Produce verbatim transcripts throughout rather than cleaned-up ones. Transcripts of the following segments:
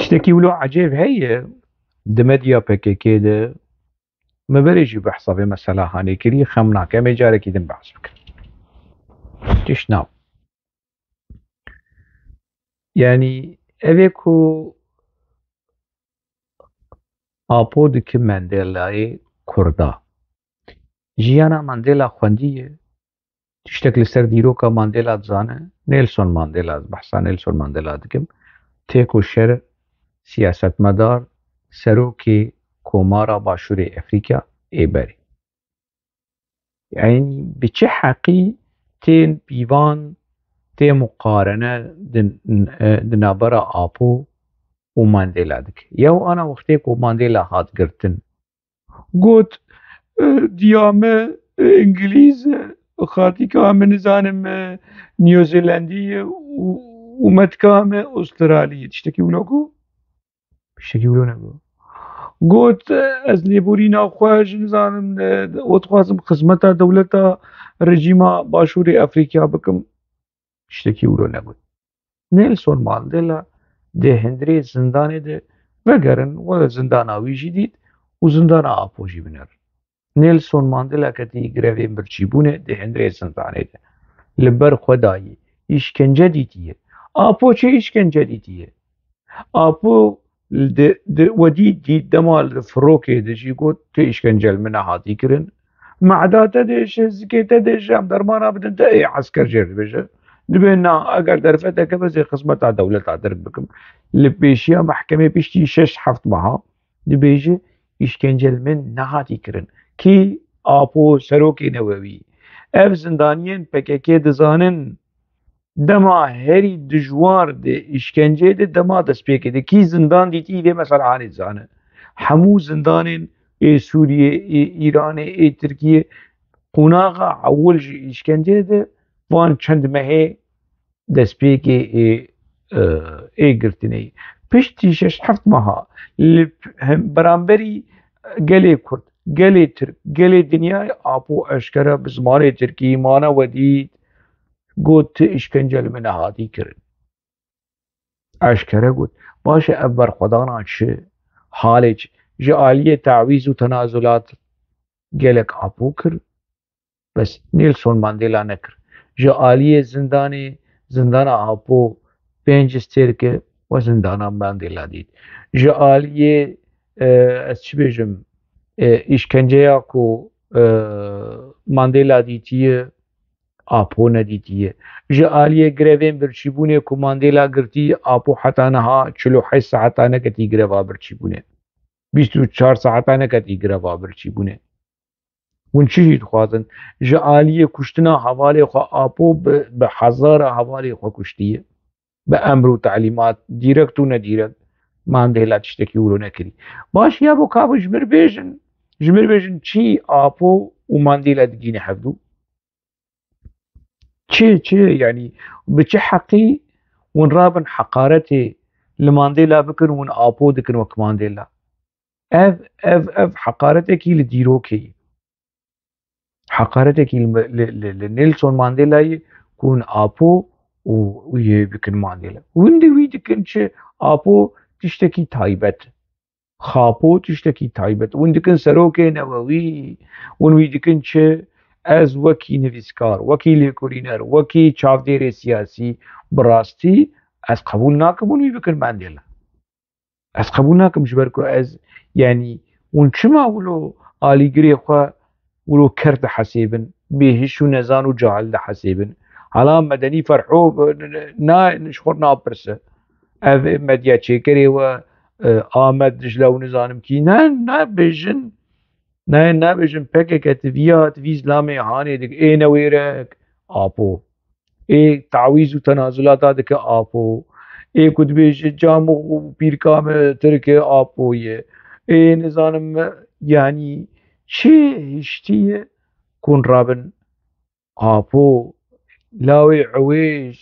Tiştekî wilo ecêb heye, di medya P K K de me berê jî behsa vê mesela hanê kirî, xem nake, em ê carekî din behs bikin. Tişt nav. Yanî ev ê ku Apo dike Mandelayê Kurda. Jiyana Mandela xwendiye, tiştek li ser dîroka Mandela dizane, Nelson Mandela, ez behsa Nelson Mandela dikim, têkoşer, siyasetmedar, serokê Komara Başûrê Efrîka ê berê. Yanî bi çi heqî tên pîvan, tê muqarene di, di navbera Apo û Mandela dike? Yew ana wextê ku Mandela hat girtin, got, e, diya me, e, Îngilîz e, xatîka min nizanim, e, Newzelandî ye û, û metka me Astralî ye. Tiştekî wilo got? Tiştekî wilo negot. Got, e, ez lêborîna xwe ji nizanim, e, û dixwazim xizmeta dewleta rejîma Başûrê Efrîkya bikim. Tiştekî wilo negot. Nelson Mandela di hundirê zindanê de vegerin, we zindana wî jî dît û zindana Apo jî binerin. Nelson Mandela ketî grevên birçîbûnê di hundirê zindanê de. Li ber xwe dayî, îşkence dîtiye. Apo çi îşkence dîtiye? Apo di, di, we dî, dî dema li firokê de jî got, tu îşkence li min nehatî kirin. Mehda te dêşe, zikê te dêşe, em dermana bidin te, ê esker jê dibêje. Dibê na, eger derfeteke be, ez ê xizmeta dewleta dirk bikim. Li pêşiya mehkemê piştî şeş heft meha dibêje, îşkence li min nehatî kirin. Kî? Apo, serokê newewî. Ev zindaniyên P K K dizanin, dema herî dijwar di îşkenceyê de, dema destpêkê de. Kî zindan dîtî vê mesela hanê dizane? Hemû zindanên ê Sûriyê, ê Îranê, ê Tirkiyê, qonaxa ewil ji îşkenceyê de van çend mehê destpêkê ê, e, ê girtinê. Piştî şeş heft meha li hem beramberî gelê Kurd, gelê Tirk, gelê dinyayê Apo eşkere bi zimanê Tirkî mane we dît, got, tu îşkence li min nehatî kirin. Eşkere got. Baş e, ev berxwedana çi? Halê çi? Ji aliyê tawîz û tenazulat gelek Apo kir. Bes Nelson Mandela nekir. Ji aliyê zindanê, zindana Apo pênc stêrke we zindana Mandela dît. Ji aliyê, e, ez çi bêjim, e, îşkenceya ku, e, Mandela dîtiye, Apo nedîtiye. Ji aliyê grevên birçîbûnê ku Mandela girtî, Apo heta niha çil û heşt saeta neketî greva birçîbûnê. Bîst û çar saeta neketî greva birçîbûnê. Hûn çi jî dixwazin? Ji aliyê kuştina hevalê xwe Apo bi, bi hezara hevalê xwe kuştiye. Bi emr û telîmat, dîrekt û nedîrekt, Mandela tiştekî wilo nekirî. Baş ya bo ka ji mir bêjin, ji mir bêjin çi Apo û Mandela digîne hevdû? Çi, çi, yanî bi çi heqî hûn rabin heqaretê li Mandela bikin, hûn Apo dikin wek Mandela? Ev, ev, ev heqaretekî li dîrokê ye. Heqaretekî li, li, li, li Nelson Mandela'yê ku hûn Apo û, û yê bikin Mandela. Hûn di wî dikin çi? Apo tiştekî taybet. Xapo tiştekî taybet. Hûn dikin serokê newewî. Hûn wî dikin çi? Ez wekî nivîskar, wekî lêkolîner, wekî çavdêrê siyasî, bi rastî ez qebûl nakim hûn wî bikin Mandela. Ez qebûl nakim, ji ber ku ez, yanî, hûn çima wilo alîgirê xwe wilo ker dihesêbin, bêhiş û nezan û cahil dihesêbin? Hala Medenî Ferho, na, ji xwe napirse. Ev medya çêkerê we, e, Amed, Dicle û nizanim kî. Ne, nabêjin, ne, nabêjin P K K ti viya, ti vî zilamê hanê dik, ê newêrek, Apo. Ê tawîz û tenazulata dike Apo. Ê ku dibêje cam û pîrka me Tirk e, Apo ye. Ê nizanim me, yanî çi hiştî ye ku hûn rabin Apo, lawê ewêj,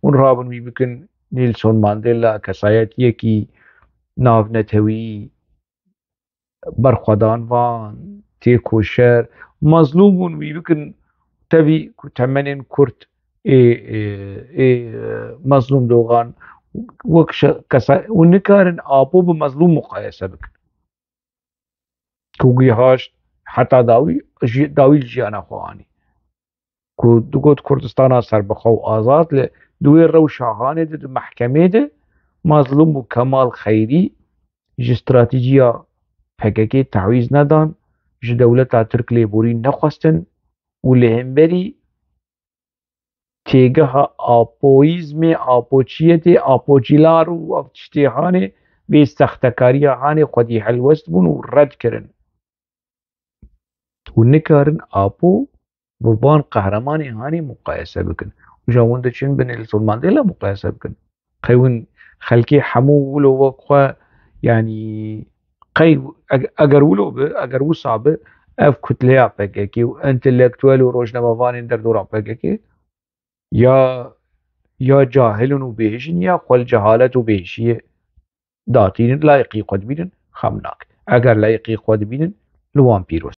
hûn rabin wî bikin Nelson Mandela, kesayetiyekî navnetewî, berxwedanvan, têkoşer, mezlûm hûn wî bikin, tevî ku temenên kurt ê, ê, ê, mezlûm Dogan wek şe-, kesa û nikarin Apo bi mezlûm muqayese bikin. Ku gihaşt heta dawî, jî, dawî li jiyana xwe anî. Ku digot Kurdistana serbixwe û azad, li di wê rewşa hanê de, di mehkemê de, Mazlûm û Kemal Xeyrî ji stratejiya P K K tehwîz nedan, ji dewleta Tirk lêborîn nexwestin û li hemberî têgeha apoyîzmê, apoçiyetê, apoçîlar û ev tiştê hanê, vê sextekariya hanê xwedî helwest bûn û red kirin. Û nikarin Apo bi van qehremanê hanê muqayese bikin. Û ja hûn diçin bi Nelson Mandela muqayese bikin. Qey hûn xelkê hemû wilo wek xwe, yanî qey eg-, eger wilo bi, eger wisa bi, ev kutleya P K K û entelektuel û rojnamevanên derdora P K K ya, ya cahil in û bêhêj in ya xwe li cehalet û bêhişiyê datînin, layiqî xwe dibînin, xem nake. Eger layiqî xwe dibînin, li wan pîroz.